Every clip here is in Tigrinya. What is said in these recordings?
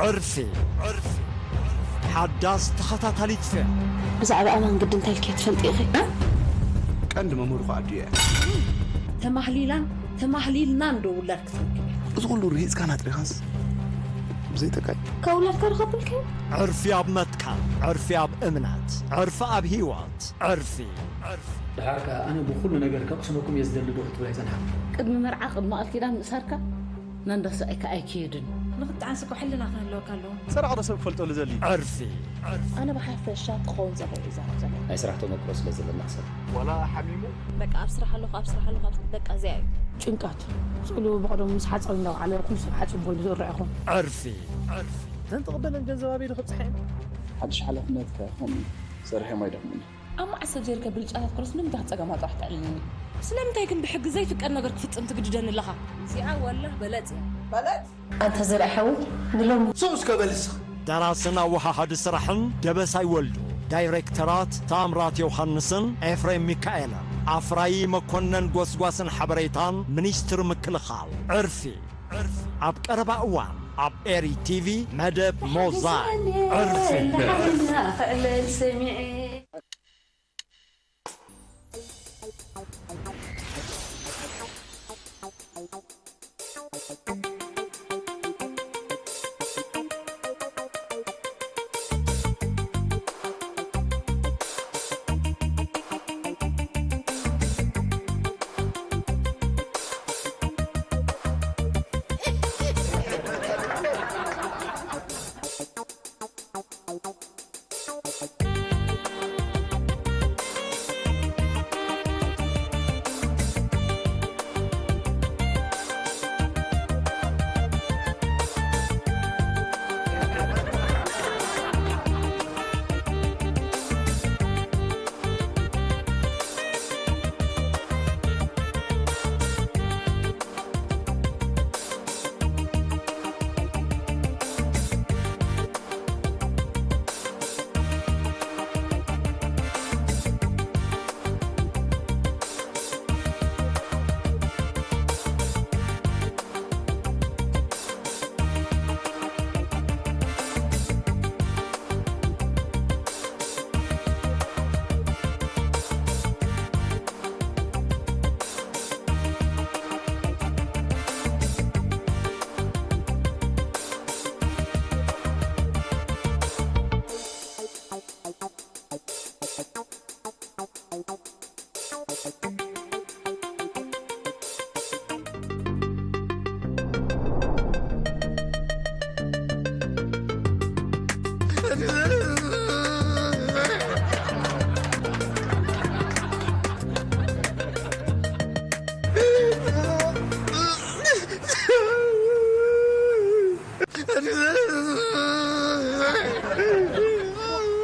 ዕርፊ። ሓዳስ ተኸታታሊት ፊልም። ብዛዕባ ኣማን ግዲ እንታይ ኢልኪ ትፈልጢ ኢኺ? ቀንዲ መምህርኹ ኣዲኡ እየ። ተማህሊላን ተማህሊልናን ዶ ውላድ ክትረክብ እያ? እዚ ኩሉ ርሂጽካን ኣጥሪኻንስ ብዘይጠቃይ። ካብ ውላድካ ርኸብልካ እዩ። ዕርፊ ኣብ መትካል፣ ዕርፊ ኣብ እምነት፣ ዕርፊ ኣብ ህይወት፣ ዕርፊ። ድሓር ከኣ ኣነ ብኹሉ ነገር ከቕስመኩም እየ ዝደሊ ዶ ክትብል ኣይጸንሓን። ቅድሚ መርዓ፣ ቅድሚ ቃል ኪዳን ምእሳርካ ናንዳ ስቓይካ ኣይክየድን። ንኽትዓንስ እኮ ሕልና ክህልወካ ኣለዎ። ሰራቕ ዶ ሰብ ክፈልጠሉ ዘድሊ? ዕርፊ። ኣነ ብሓፈሻ ክኸውን ዘለዎ እዩ ዝዛረብ ዘለኹ። ናይ ስራሕ ተመክሮ ስለ ዘለና ሰብ። ዋላ ሓሚሙ? በቃ ኣብ ስራሕ ኣለኹ፣ ኣብ ስራሕ ኣለኹ፣ ኣብ በቃ እዚኣ እዩ። ጭንቀት። ስእሉ ብቐደሙ ምስ ሓጻዊ እንዳውዓለ ኩሉ ሰብ ሓጺን ኮይኑ ዝእርዕ ይኹን። ዕርፊ። እተን ተቐበለን ገንዘብ ኣበይ ዶ ከብጽሓ እየን? ሓድሽ ሓላፍነትካ ከምኡ እዩ። ሰሪሖም ኣይደኽሙን። ኣብ መዓስ ሰብ ዘይርከብ ብልጫታት ክሮስ ንምንታይ ክትጸገማ ጥራሕ ተዕልልኒ? ስለምንታይ ግን ብሕጊ ዘይፍቀድ ነገር ክፍጽም ትግድደኒ ኣለኻ? እዚኣ ወላህ በለጽ እያ። በለጽ? ኣንታ ዘርኣ ሓወይ፣ ንሎሚ ሱቕ እስከ በል እስኽ። ደራስን ኣወሃሃዲ ስራሕን ደበሳይ ወልዱ፣ ዳይሬክተራት ታምራት ዮሃንስን ኤፍሬም ሚካኤልን፣ ኣፍራዪ መኮነን ጎስጓስን ሓበሬታን ሚኒስትሪ ምክልኻል። ዕርፊ። ኣብ ቀረባ እዋን ኣብ ኤሪ ቲቪ መደብ ሞዛይክ። ዕርፊ።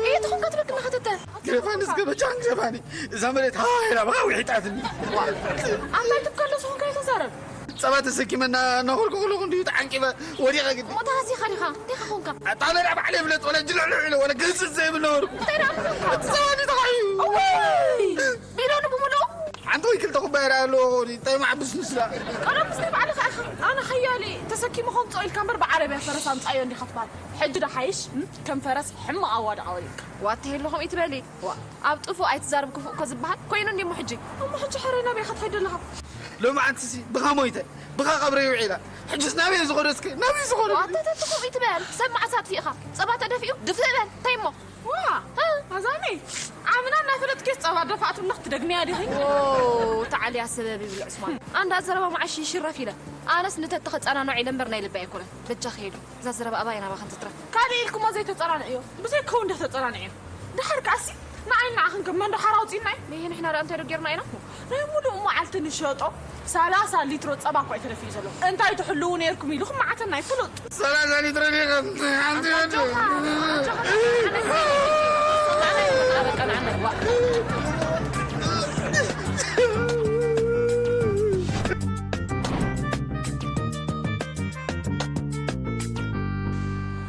እየ ትኾንካ ትበክና ኸተተ። ግደፋኒ እስከ በጃኹም ግደፋኒ። እዛ መሬት ሃዋ ኢላ ብኻ ውሒጣትኒ። ኣንታይ ትብከሎ ዝኾንካ ይተዛረብ። ጸባ ተሰኪመና እናኾልኩ ከለኹ እንዲዩ ተዓንቂበ ወዲቐ ግዲ። እሞ ተሃሲኻ ዲኻ? እንዲኻ ኾንካ? ኣታ መርያ ባዕለ ይፍለጥ ወለ ጅልዕልዕ ኢለ ወለ ግህስስ ዘይብል ነበርኩ። እንታይ ደኣ ምኾንካ? እቲ ጸባ እንዲ ተኻዩ። እወይ! ቢሎኑ ብምሉኡ? ሓንቲ ወይ ክልተ ኩባያ ደኣ ኣለዎ ኾኒ፣ እንታይ ማዕብስ ንስላ። ቀደም ምስ ናይ ባዕልኻ ኢኻ። ኣነ ሓያሊ ተሰኪሙ ከምጽኦ ኢልካ እምበር ብዓረብያ ፈረስ ኣምጻዮ እንዲኻ ትበሃል። ሕጂ ዶ ሓይሽ? እም? ከም ፈረስ ሕማቕ ኣዋድቓ ወዲቕካ። ዋት ሄሎ ከምኡ ይትበሊ። ዋ፣ ኣብ ጥፉእ ኣይትዛረብ ክፉእ እኮ ዝበሃል ኮይኑ እንዲሞ ሕጂ። እሞ ሕጂ ሕራይ ናበይ ኢኻ ትኸይድ ዘለኻ? ሎማዓንትሲ ብኻ ሞይተ፣ ብኻ ቀብረይ ውዒላ። ሕጅስ ናበይ ዝኸዶ እስከ? ናበይ ዝኸዶ? ዋተተትኹም ይትበል። ሰብ መዓስ ኣጥፊእኻ? ጸባ ተደፊኡ ድፍእ በል። እንታይ እሞ? ዋ! እ? ኣዛኒ! ዓምና እናፈለጥኪስ ጸባ ደፋእትምና ክትደግምያ ዲኺ? ዎ! ተዓልያ ሰበብ ይብል ዑስማን። ኣንዳ ዘረባ መዓሽ ይሽረፍ ኢለ። ኣነስ ንተተኸ ጸናንዖ ኢለ እምበር ናይ ልበይ ኣይኮነን። በጃኺ ሄሉ። እዛ ዘረባ ኣባይ ናባኽን ትትረፍ። ካልእ ኢልኩሞ ዘይተጸናንዕዮ፣ ብዘይከውን ዶ ተጸናንዕዮ? ደሓር ከኣሲ፣ ንዓይን ንዓኽን ከ መን ዶ ሓራ ኣውጺእና እዩ? ነየ ንሕና ደኣ እንታይ ዶ ጌርና ኢና? ናይ ሙሉእ መዓልቲ ንሸጦ ሰላሳ ሊትሮ ጸባ እኮ እዩ ተደፊኡ ዘሎ። እንታይ ትሕልዉ ነይርኩም ኢልኹም መዓተና እዩ ፍሉጥ። ሰላሳ ሊትሮ ዲኻ? ሓንቲ ኣጆኻ፣ ኣጆኻ፣ ኣነ፣ ኣነ፣ ኣነ፣ ኣነ፣ ኣነ፣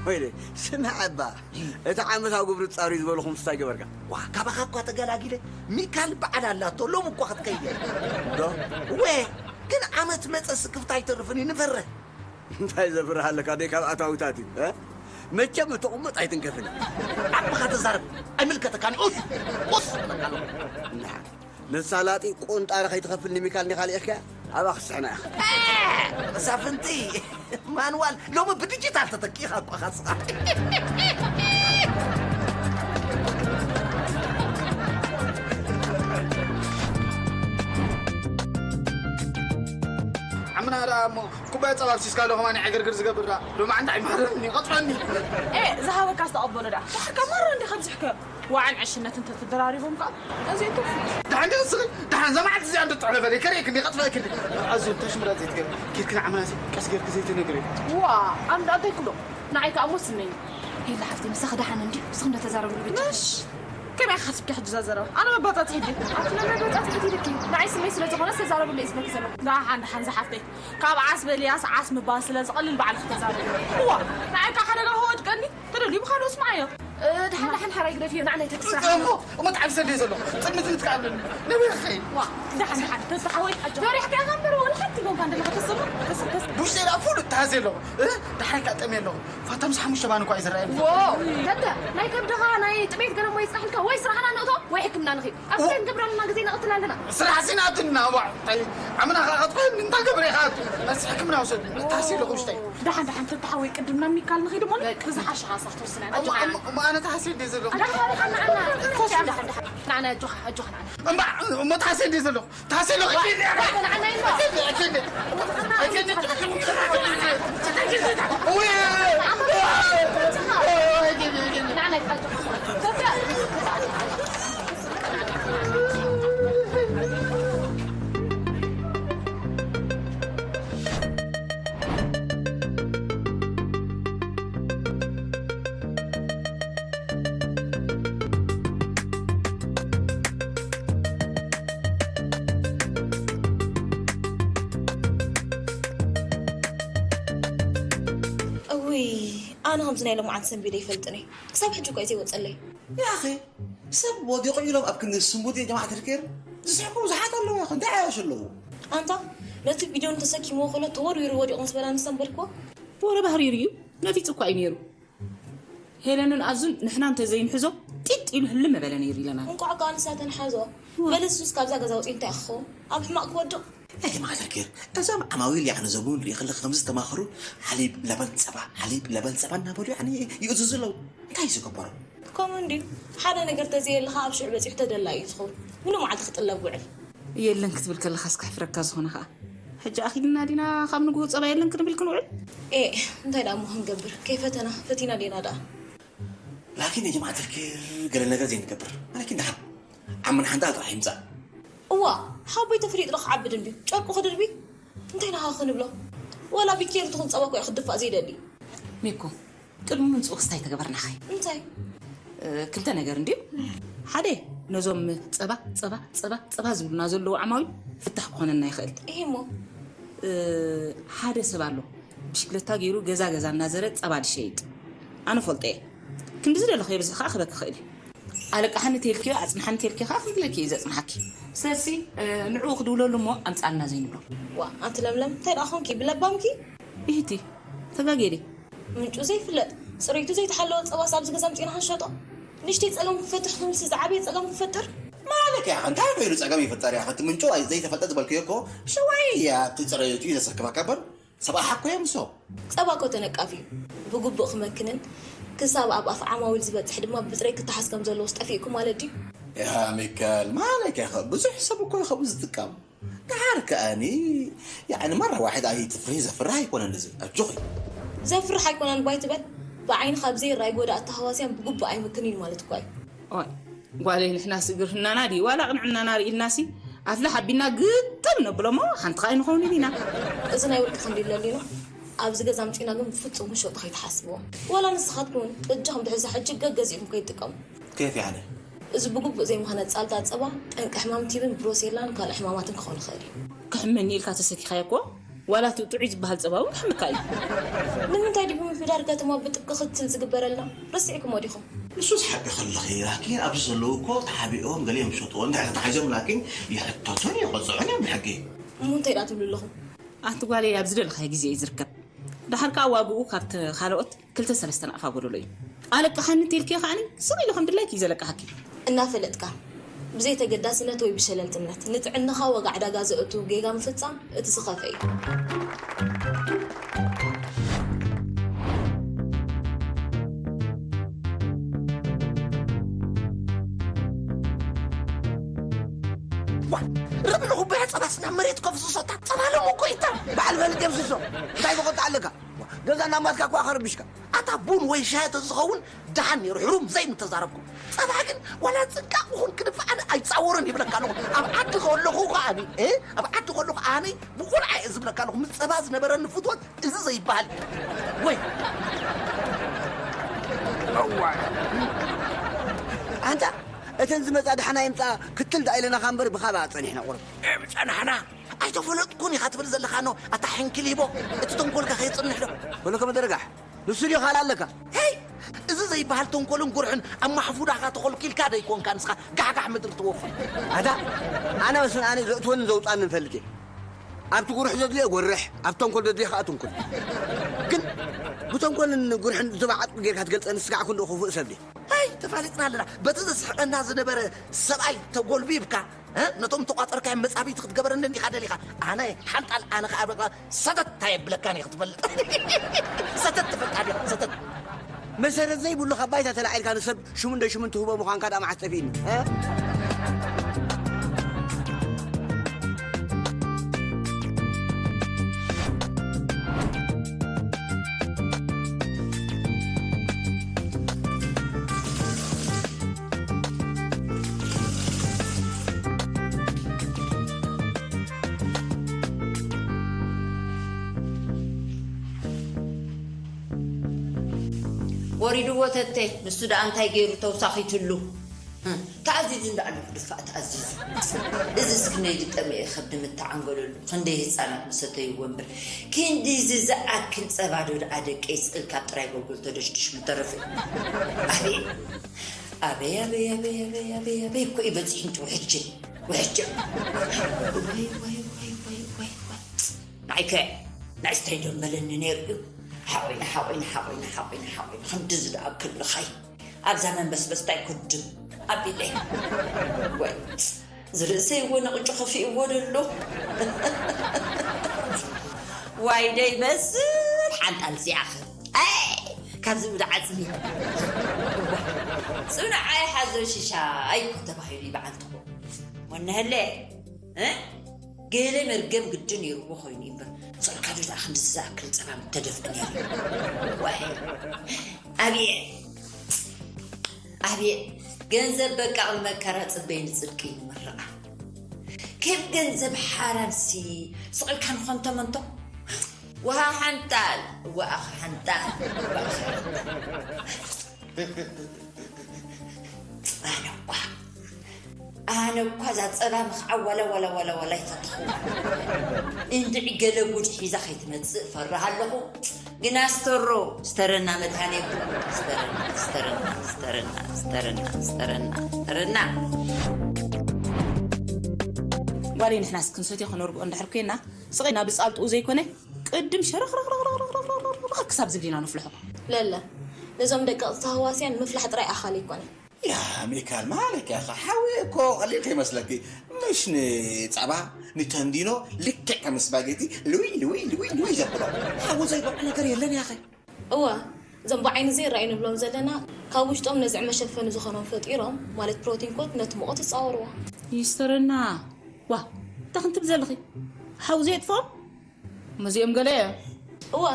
ወይለይ፣ ስምዐ እባ፣ እቲ ዓመታዊ ግብሪ ትጻርዩ ዝበልኹምስ እንታይ ገበርካ? ዋ፣ ካባኻ እኳ ተገላጊለ፣ ሚካል በዓል ኣላቶ፣ ሎሚ እኳ ክትከይድ እየ። ዶ? ወ፣ ግን ዓመት መጸ ስክፍታ ኣይተርፍን እዩ፣ ንፈርህ። እንታይ ዘፍርህ ኣለካ? ደይ ካብ ኣታዊታት እዩ፣ እ? መቸም እትቕመጥ ኣይትንከፍን። ዓቕምኻ ተዛረብ። ኣይምልከተካን። ኡስ! ኡስ! በቃ ኣሎ። መሳላጢ ቁንጣረ ከይትኸፍል ንሚካል ኒኻ ልኢኽካ? ኣብኣ ክስሕና ኢኻ። መሳፍንቲ! ማንዋል ሎሚ ብዲጂታል ተተኪኻ እኮ ኢኻ ስኻ። ዓምና ደኣ እሞ ኩባያ ጸባ ኣብሲስካ ኣሎ ከማን ዕግርግር ዝገብር ደኣ። ሎማዓንቲ ኣይምሃረኒ፣ ይቐጽረኒ። ኤ፣ ዝሃበካ ዝተቐበሎ ደኣ። ድሓር ከማሮ እንዲኻ ብዝሕከ። ዋዕን ዕሽነት እንተተደራሪቦም ከኣ፣ እዚ እንተፍልጥ። ደሓን ዶ ስኺ? ደሓን እዛ መዓልቲ እዚኣ እንዶ ትሕለፈለይ፣ ከርእየክኒ፣ ከጥፍአክኒ። ኣዙ፣ እንታይ ሽምራ ዘይትገር? ኬድክን ዓመናሲ ቀስ ጌርክ ዘይትነግሪ። ዋ፣ ኣንዳ እንታይ ክብሎ? ንዓይ ከኣ እሞ ስነይ። ሄላ ሓፍተይ፣ ምሳኺ ደሓን እንዲ? ንስኺ እንዶ ተዛረብሉ ብቻ። ምሽ፣ ከመይ ኢኻ ሓሲብኪ ሕጂ እዛ ዘረባ? ኣነ መባጻጽ ሒዲ። ኣቲ ናይ መባጻጽ ሒዲ ኢልኪ። ንዓይ ስመይ ስለ ዝኾነ ዝተዛረብሉ እየ ዝብለኪ ዘለኹ። ደሓን፣ ደሓን ዝሓፍተይ። ካብ ዓስ በልያስ ዓስ ምባል ስለ ዝቐልል ባዕልኺ ተዛረቢ። እዋ፣ ንዓይ ከኣ ሓደጋ ከወድቀኒ? ተደልዩ ብኻልኦስ መዓዮ። እ፣ ደሓን ደሓን ሓራይ ግደፍዮ፣ ንዓና ይተክስራ። እሞ፣ እሞ ተዓብሰ ድየ ዘለኹ? ጽልምት ምትካእ ኣለኒ። ነቢርኸይ። ዋ፣ ደሓን ደሓን፣ ተተሓወይ ኣጆኻ። ፈሪሕካ ኢኻ እምበር፣ ወላ ሓንቲ ጎንካ እንደለኻ ተሰማ። ተስ-፣ ተስ-፣ ብውሽጠይ ደኣ ፍሉጥ ተሃዝየ ኣለኹ። እ፣ ደሓን ከኣ ጠምየ ኣለኹ። ፋታ ምስ ሓሙሽተ ባን እኳ እዩ ዝረኣየኒ። ዎ፣ ተተ፣ ናይ ከብድኻ ናይ ጥሜት ገለ እሞ ይጽናሕልካ፣ ወይ ስራሕና ንእቶ፣ ወይ ሕክምና ንኺድ። ኣብ ዎ። ክንገብረልና ግዜ ነቕትል ኣለና። ስራሕ ሲናትና፣ ዋ፣ እንታይ፣ ዓምና ኸኣ ክትኮን፣ እንታይ ገብረ ኢኻ? ናስ ሕክምና ውሰድ። ተሃስየ ኣለኹ ውሽጠይ። ደሓን፣ ደሓን፣ ተተሓወይ ቅድም ናብ ሚካል ንኺድ እሞ፣ በቃ። ብዝሓሸ ሓሳብ ትወስና። እሞ፣ እሞ፣ እሞ ኣነ ተሃስየ እንድየ ዘለኹ። ደሓን፣ ደሓን፣ ንዓና። ደሓን፣ ደሓን። ንዓና ኣጆኻ፣ ኣጆኻ ንዓና። እምባ፣ እሞ ተሃስየ እንድየ ዘለኹ። ተሃስየ ኣለኹ። ዋ፣ እኪድ፣ ንዓና፣ ንዓና። እኪድ፣ እኪድ። እኪድ፣ እኪድ። ውይ። ንዓና፣ ኣጆኻ። እውይ፣ ኣነ ከምዚ ናይ ሎምዓንቲ ሰንቢደ ይፈልጥን እየ። ክሳብ ሕጂ እኮ እዩ ዘይወፀለይ። ያኺ፣ ሰብ ወዲቑ ኢሎም ኣብ ክንዲ ስሙቲ ጀማዓት ርኬር ዝስሕቁ ብዙሓት ኣለዉ። ያኺ፣ እንታይ ዓያሹ ኣለዉ? ኣንታ፣ ነቲ ቪድዮ እንተሰኪምዎ ከሎ ተወርዊሩ ወዲቑ ምስ በላ ንሰንበልክዎ። ወረ ባህሪሩ እዩ፣ ነፊጹ እኳ እዩ ነይሩ። ሄለንን ኣዙን ንሕና እንተዘይንሕዞ ጢጥ ኢሉ ህልም መበለ ነይሩ ኢለና። እንቋዕ ከኣ ንሳተን ሓዞ። በለሱስ ካብዛ ገዛ ወፂኡ እንታይ ክኸውን? ኣብ ሕማቕ ክወድቕ። እቲ ማዘር ኬር፣ እዞም ዓማዊል ያዕኒ ዘብኡ ንርኢ ከለኻ ከምዚ ዝተማኸሩ ሓሊብ ለበን ጸባ፣ ሓሊብ ለበን ጸባ እናበሉ ያዕኒ ይእዝዙ ኣለዉ። እንታይ እዩ ዝግበሩ? ከምኡ እንድዩ። ሓደ ነገር ተዘየለኻ ኣብ ሽዕ በጺሑ ተደላዩ እዩ ዝኸውን። ምሉ መዓልቲ ክጥለብ ውዕል። የለን ክትብል ከለኻስ ከሕፍረካ ዝኾነ ኸኣ። ሕጂ ኣኺልና ዲና ካብ ንግሆ ጸባ የለን ክንብል ክንውዕል? ኤ፣ እንታይ ደኣ እሞ ክንገብር? ከይፈተና፣ ፈቲና ዲና ደኣ። ላኪን ያ ጀማዓት ኣልኪር ገለ ነገር ዘይንገብር። ላኪን ደሓን ዓምን ሓንታ ጥራሕ ይምጻእ። እዋ፣ ሓቦይ ተፍሊጥ ዶ ክዓብድ እንድዩ? ጨርቁ ክድርቢ? እንታይ ናኻ ክንብሎ? ዋላ ቢኬሪ ትኹን ጸባ እኮ እየ ክድፋእ ዘይደሊ። ሚኩ፣ ቅድሚ ምምጽኡ ክስታይ ተገበርናኸ? እንታይ? እ፣ ክልተ ነገር እንድዩ። ሓደ፣ ነዞም ጸባ፣ ጸባ፣ ጸባ፣ ጸባ ዝብሉና ዘለዉ ዓማዊል ፍታሕ ክኾነና ይኽእል። እሂ እሞ? እ፣ ሓደ ሰብ ኣሎ፣ ብሽክለታ ገይሩ ገዛ ገዛ እናዘረ ጸባ ዝሸይጥ። ኣነ ፈልጦ እየ። ክንዲ ዝደለኹ የብዝሕ ከኣ ክበኪ ይኽእል እዩ። ኣለቃሓኒ ተልክዮ፣ ኣጽንሓኒ ተልክዮ ከኣ ክብለኪ እዩ ዘጽንሓኪ። ስለዚ፣ እ፣ ንዕኡ ክድውለሉ እሞ ኣምጻልና ዘይንብሎ። ዋ፣ ኣንቲ ለምለም፣ እንታይ ደኣ ኾንኪ? ብለባምኪ? ይህቲ፣ ተጋግየ ድየ? ምንጩ ዘይፍለጥ፣ ጽሬቱ ዘይተሓለወ ጸባስ ኣብዚ ገዛ ኣምጺእና ክንሸጦ? ንእሽተይ ጸገም ክፈትሕ ክምልሲ ዝዓበየ ጸገም ክፈጥር? ማለት እያ፣ እንታይ ኮይኑ ጸገም ይፍጠር እያ? እቲ ምንጩ ኣይ-፣ ዘይተፈልጠ ዝበልክዮ እኮ ሽወይ እያ፣ እቲ ጽሬቱ እዩ ዘሰክፈካ እምበር፣ ሰብኣይ ሓኮ እዮም ንሶም። ጸባ እኮ ተነቃፊ እዩ። ብግቡእ ክመክንን ክሳብ ኣብ ኣፍ ዓማዊል ዝበጽሕ ድማ ብጥሬ ክተሓዝ ከም ዘለዎስ ጠፊእኩ ማለት ድዩ? ያ ሚካል፣ ማለት እያ፣ ብዙሕ ሰብ እኮ እዩ ከምኡ ዝጥቀም። ደሓር ከኣኒ፣ ያዕኒ፣ መራ ዋሒድ ኣይትፍርሂ፣ ዘፍርህ ኣይኮነን እዚ። ኣጆኺ። ዘፍርህ ኣይኮነን እኳ ኣይትበል፣ ብዓይንኻ ኣብ ዘይረኣይ ጎዳእቲ ተሃዋስያን ብግቡእ ኣይምክንን ማለት እኳ እዩ። ኦይ፣ ጓለይ፣ ንሕናስ እግርህናና ድዩ ዋላ ቅንዕናና ርኢልናሲ፣ ኣፍልሕ ኣቢልና ግጥም ነብሎ እሞ ሓንቲ ከኣ ኣይንኸውንን ኢና። እዚ ናይ ውልቂ ክንዲ ለሊኖ፣ ኣብዚ ገዛ ኣምጺእና ግን ብፍጹም ክንሸጦ ከይትሓስብዎ። ዋላ ንስኻትኩም እውን በጃኹም ድሕዛ ሕጂ ገገዚእኩም ከይትጥቀሙ። ኬፍ ያዕኒ? እዚ ብግቡእ ዘይምኽነጻል ጸባ፣ ጠንቂ ሕማም ቲብን ብሮሴላን ካልእ ሕማማትን ክኸውን ይኽእል እዩ። ክሕመኒ ኢልካ ተሰኪኻዮ እኮ፣ ዋላ እቲ ጥዑይ ዝበሃል ጸባ እውን ክሕመካ እዩ። ንምንታይ ድዩ ብምፍዳር ከተማ ብጥብቂ ክትትል ዝግበረልና? ረሲዕኩሞ ዲኹም? ንሱስ ሓቂ ከለኺ፣ ላኪን ኣብዚ ዘለዉ እኮ ተሓቢኦም ገሊኦም ይሸጥዎ፣ እንድሕር ተታሒዞም ላኪን ይሕተቱን ይቕጽዑን እዮም ብሕጊ። እሞ እንታይ ደኣ ትብሉ ኣለኹም? ኣንቲ ጓለይ፣ ኣብ ዝደለኻዮ ግዜ እዩ ዝርከብ። ደሓር ከኣ ዋግኡ ካብቲ ካልኦት ክልተ ሰለስተ ናቕፋ ጎደሎ እዩ። ኣለቅሓኒ እንተኢልኪ ከዓኒ ስቕ ኢሉ ከም ድላይኪ እዩ ዘለቅሓኪ። እናፈለጥካ ብዘይ ተገዳስነት ወይ ብሸለልትነት ንጥዕናኻ ዋጋ ዕዳጋ ዘእቱ ጌጋ ምፍጻም እቲ ዝኸፍአ እዩ። ዋ፣ ረብዑ ኩባያ ጸባስ ናብ መሬት ከፍስሶ እታ ጸባ ሎም እኮ ኢታ። በዓል ፈልጥ የፍስሶ። እንታይ መቆጣ ኣለካ? ዋ፣ ገዛ ናማትካ እኳ ከረብሽካ። ኣታ ቡን ወይ ሻሂ ተዝኸውን ደሓን ነይሩ፣ ሕሩም ዘይምተዛረብኩም። ጸባ ግን ዋላ ጽንቃቕ ይኹን ክንፍዓን ኣይጻወርን ይብለካ ኣለኹ። ኣብ ዓዲ ከለኹ ከኣኒ፣ እ? ኣብ ዓዲ ከለኹ ኣነ ብቑልዓ እየ ዝብለካ ኣለኹ። ምስ ጸባ ዝነበረኒ ፍትወት እዚ ዘይበሃል። ወይ። እዋይ። ኣንታ እተን ዝመጻ ደሓና ይምጻ ክትል ደኣ ኢለናኻ እምበር ብኻብኣ ጸኒሕና ቁሩብ። እም ጸናሕና። ኣይተፈለጥኩን ኢኻ ትብል ዘለኻ ኖ፣ ኣታ ሕንክሊቦ። እቲ ተንኮልካ ከየጽንሕ ዶ? ወለከ መደረጋሕ። ንሱ ድዩ ካልእ ኣለካ? ሄይ! እዚ ዘይበሃል ተንኮልን ጉርሕን ኣብ ማሕፉዳኻ ተኾልኪልካ ዶ ኣይኮንካ ንስኻ ጋሕጋሕ ምድሪ ትወፍር? ኣታ ኣነ መስን ኣነ ዘእትወንን ዘውጻንን እፈልጥ እየ። ኣብቲ ጉርሕ ዘድልዮ ጎርሕ፣ ኣብ ተንኮል ዘድልዮ ከኣ ትንኩል። ግን ብተንኮልን ጉርሕን ዝባዓጥኩ ጌርካ ትገልጸኒ ስጋዕ ክንዶ ክፉእ ሰብ ድየ? ኣይ ተፋሊጥና ኣለና። በቲ ዘስሕቐና ዝነበረ ሰብኣይ ተጎልቢብካ እ? ነቶም ተቋጸርካዮም መጻብይቲ ክትገበረኒ እንዲኻ ደሊኻ። ኣነ ሓንጣል ኣነ ከኣ በቃ ሰተት ኣይብለካን እየ ክትፈልጥ። ሰተት ትፈልጣ ዲኻ? ሰተት። መሰረት ዘይብሉ ካብ ባይታ ተላዒልካ ንሰብ ሽሙ እንደ ሽሙ እንትህቦ ምዃንካ ደኣ መዓስ ጠፊእኒ? እ? ወሪድዎ ተተ ንሱ ደኣ እንታይ ገይሩ ተውሳኺትሉ። ተኣዚዙ እንዳ ኣሎ ክድፋእ ተኣዚዙ። እዚ እስክነይ ዝጠመየ ከብዲ ምተዓንገለሉ ክንደይ ህፃናት ምሰተይዎ እምበር ክንድዚ ዝኣክል ፀባ ዶ ደኣ ደቀይ ስእልካ ጥራይ ጎልጎል ተደሽድሽ ምተረፈ። ኣቤ ኣበይ ኣበይ ኣበይ ኣበይ ኣበይ ኣበይ እኮ እዩ በፂሑ እንት ውሕጅ ውሕጅ። ወይ ወይ ወይ ወይ ወይ ወይ ናይከ ናይስተይ ዶ መለኒ ነይሩ እዩ። ሓቆይና ሓቆይና ሓቆይና ሓቆይና ሓቆይና ከምዲ ዝደኣክል ልኻይ ኣብዛ መንበስበስታይ ኩድም ኣቢለይ። ወይ ዝርእሰይ እዎ ነቕጩ ከፊእዎ ደሎ። ዋይ ደይ መስል ሓንጣል ሲኣኸ ካብዚ ብድዓፅሚ ፅንዓይ ሓዞ ሽሻይ እኮ ተባሂሉ ይበዓል ትኾ ወነህለ እ? ገለ መርገም ግዲ ነይርዎ ኮይኑ እዩ እምበር፣ ስቕልካ ዶ ደኣ ክንድዚ ዝኣክል ጸባ ምተደፍአ ነይሩ? ዋይ ኣብየ ኣብየ ገንዘብ በቃ ቅድሚ መከራ ጽበይ ንጽድቂ እዩ ንምርቓ። ከም ገንዘብ ሓራምሲ ስቕልካ ንኾንቶ መንቶ ውሃ ሓንጣል እወ ኣኻ ሓንጣል እወ ኣኻ ሓንጣል። ኣነ እኳ ኣነ እኳ እዛ ጸባ ምኽዓብ ዋላ ዋላ ዋላ ዋላ ኣይፈተኹ። እንድዒ ገለ ጉድ ሒዛ ከይትመጽእ ፈርህ ኣለኹ። ግና ስተሮ ስተረና መድሃኔኩም ስተረና ስተረና ስተረና ስተረና ስተረና ስተረና ጓለይ ንሕናስ ክንሰትዮ ከነርግኦ እንድሕር ኮይና ስቕ ኢልና ብጻልጥኡ ዘይኮነ ቅድም ሸረኽረኽረኽረኽረኽረኽ ክሳብ ዝብሊና ንፍልሖ። ለለ ነዞም ደቀቕቲ ተህዋስያን ምፍላሕ ጥራይ ኣኻሊ ኣይኮነን። ያ ሚካል ማለክ ያኻ ሓዊ እኮ ቀሊል ከይመስለኪ ምሽ ንጸባ ንተንዲኖ ልክዕ ከም ስፓጌቲ ልውይ ልውይ ልውይ ልውይ ዘብሎ ሓዊ ዘይበልዖ ነገር የለን ያኸ። እወ እዞም ብዓይኒ ዘይረኣዩ ንብሎም ዘለና ካብ ውሽጦም ነዝዒ መሸፈኒ ዝኾኖም ፈጢሮም ማለት ፕሮቲን ኮት ነቲ ሙቐት ይጻወርዎ። ይስተረና ዋ እንታይ ክንትብ ዘለኺ ሓዊ ዘየጥፍኦም እዚኦም ገለ እዮም። እወ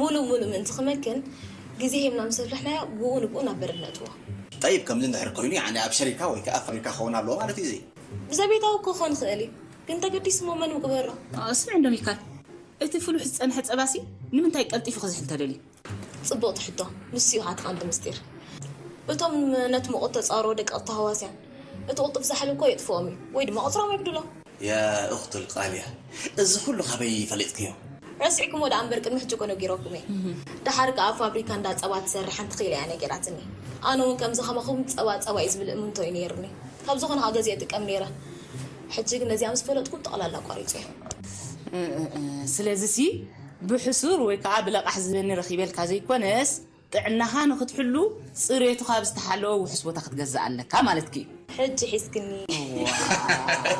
ሙሉእ ሙሉእ ምእንቲ ክመክን ግዜ ሂብና ምስ ኣፍለሕናዮ ብኡ ንብኡ ናብ በረድ ነእትዎ። ጠይብ ከምዚ እንድሕር ኮይኑ ያኒ ኣብ ሸሪካ ወይ ከኣ ፋብሪካ ክኸውን ኣለዎ ማለት እዩ እዚ። ብዘቤታዊ እኮ ክኾን ይኽእል እዩ ግን ተገዲስሞ መን ምቅበሮ። ስምዕ እንዶ ሚካል እቲ ፍሉሕ ዝጸንሐ ጸባሲ ንምንታይ ቀልጢፉ ክዝሕል ተደልዩ? ጽብቕቲ ሕቶ። ንሱ እዩ ኸኣ እቲ ቀንዲ ምስጢር። እቶም ነቲ ምቑት ተጻረዎ ደቀቕቲ ተሃዋስያን፣ እቲ ቅልጡፍ ዛሕሊ እኮ የጥፍኦም እዩ ወይ ድማ ቁጽሮም የጉድሎ። يا أخت الغالية، እዚ ኩሉ ካበይ ፈሊጥክዮ? ረሲዕኩሞ ደኣ እምበር ቅድሚ ሕጂ እኮ ነጊረኩም እየ። ደሓር ከኣ ኣብ ፋብሪካ እንዳ ጸባ ትሰርሕ ሓንቲ ክኢላ እያ ነጊራትኒ። ኣነ እውን ከምዚ ከማኹም ጸባ ጸባ እዩ ዝብል እምንቶ እዩ ነይሩኒ። ካብ ዝኾነ ከኣ ገዚአ እጥቀም ነይረ። ሕጂ ግን ነዚኣ ምስ ፈለጥኩ ጠቕላላ ኣቋሪጸዮ። ስለዚሲ ብሕሱር ወይ ከዓ ብለቓሕ ዝህበኒ ረኺበልካ ዘይኮነስ፣ ጥዕናኻ ንኽትሕሉ ጽሬቱ ካብ ዝተሓለወ ውሑስ ቦታ ክትገዝእ ኣለካ ማለትኪ እዩ። ሕጂ ሒዝክኒ።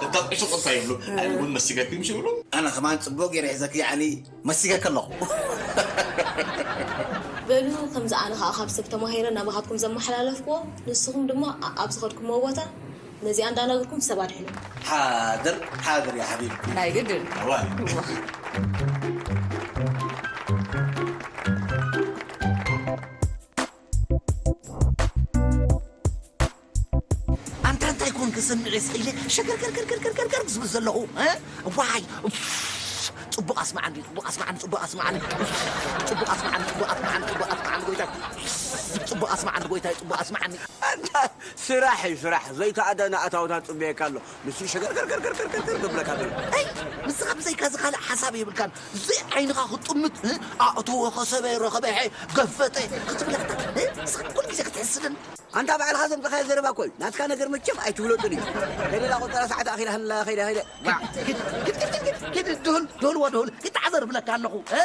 እታ ዕሱቕ እንታይ ይብሉ? ኣነ እውን መሲገኪ ምሽ ይብሉ? ኣነ ከማን ጽቡቕ ገይረ ሒዘኪ፣ ያዕኒ መሲገኪ ኣለኹ። በሉ፣ ከምዚ ኣነ ከዓ ካብ ሰብ ተማሂረ ናባኻትኩም ዘመሓላለፍክዎ፣ ንስኹም ድማ ኣ- ኣብ ዝኸድኩምዎ ቦታ ነዚኣ እንዳነገርኩም ሰብ ኣድሕኑ። ሓድር ሓድር ያ ሓቢብ። ናይ ግድን። እዋ። ኣንታ እንታይ ኮን ክሰምዕ ስኢለ ሸገርገርገርገርገርገር ዝብል ዘለኹ እ? ዋይ ኡፍ፣ ጽቡቕ ኣስማዓኒ ጽቡቕ ኣስማዓኒ ጽቡቕ ኣስማዓኒ ጽቡቕ ኣስማዓኒ ጽቡቕ ኣስማዓኒ ጽቡቕ ኣስማዓኒ ጎይታ ጽቡቕ ኣስማዓኒ ጎይታ ጽቡቕ ኣስማዓኒ። ኣንታ ስራሕ እዩ ስራሕ ዘይተኣደነ ኣታውታት ጽበየካ ኣሎ። ንሱ ሸገርገርገርገርገር ክብለካ ዘሎ። ኣይ ንስኻ ብዘይካ ዝኻልእ ሓሳብ የብልካን። ዘይዓይንኻ ክጥምት እ? ኣእተወ ከሰበ ረኸበ ገፈጠ ክትብለካ እ? ንስኻ ኩሉ ግዜ ክትሕስድን ኣንታ ባዕልኻ ዘምጽኻዮ ዘረባ እኮ እዩ። ናትካ ነገር መቸም ኣይትፍለጡን እዩ። ከሌላ ቆጠራ ሰዓት ኣኺላ ህላ ኸይዳ ኸይዳ። ዋዕ። ኪድ ኪድ ኪድ ኪድ ኪድ ድሁል ድሁል ወድሁል ይተዓዘር ብለካ ኣለኹ እ?